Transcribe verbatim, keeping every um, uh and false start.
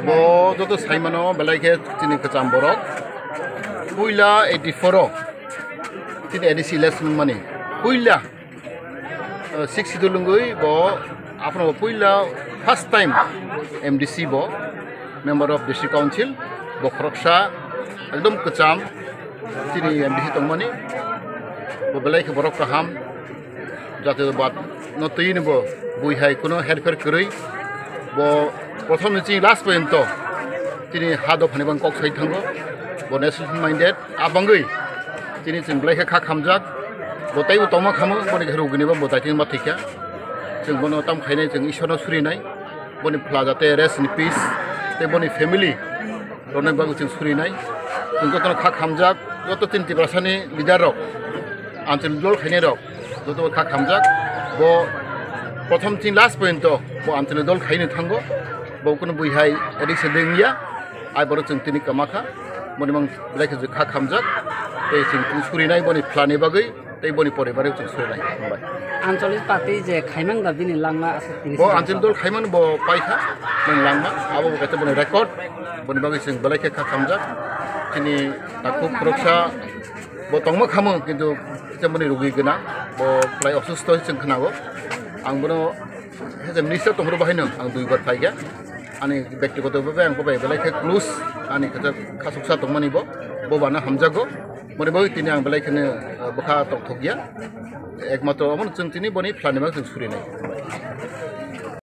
Bo joto saimano belai khe chini kwcham borok. Puila eighty-four o chini A D C election wngmani. Puila, uh, six schedule wngwi bo aphano bo puila first time M D C bo, Member of District Council, bo khoroksa ekdom kwcham chini M D C tongmani. Bo belai khe borok kaham. Jatiyabad no twi ni bo bui hai kuno herpher kwrwi. Bo prothom ni chini last porjonto chini ha dophani bang kok sai thango. Bo national minded, a bangwi chini chwng belai khe kha khamjak. Bo teibo tongma khamo, boni khe rugini bo bo daitini ma thikya. Chwng bono tam khainai, chwng Ishwarno surinai. Boni pla jate rest in peace, tei boni family rokni bagwi chwng surinai. Chwng jotono kha khamjak, joto chini Tiprasani leader rok, anchalik dol khainai rok, joto kha khamjak. Bo prothom chini last porjonto bo anchalik dol khaini thango. Bo kuno bui hai addiction de wngya. Ai borok chwng tini kwma kha. Boni mang belai khe kha khamjak. Tei chwng tini surinai boni pla ni bagwi. Tei boni poribar chwng surinai. Hambai. Anchalik party je khaimang da bini langma aswk tini. Bo sijak anchalik dol khaimani bo paikha, nang langma, abo bo kaisa boni record, boni bagwi chwng belai khe kha khamjak. Chini takhuk khoroksa bo tongma khamo, kintu kisa boni rugwi gwnang, bo belai osusto chwng khnago. Ang bono As a minister tongphuru bahaino ang dui bar phaikha. Ani bektigoto bhabe ang bobai belai khe close, ani khe khasuksa tongmani bo, bo bana hamjago. Boni bagwi tini ang belai kheno, uh, bwkha tongthokya. Ekmatro omono chwng tini boni phlani bagwi chwng surinai.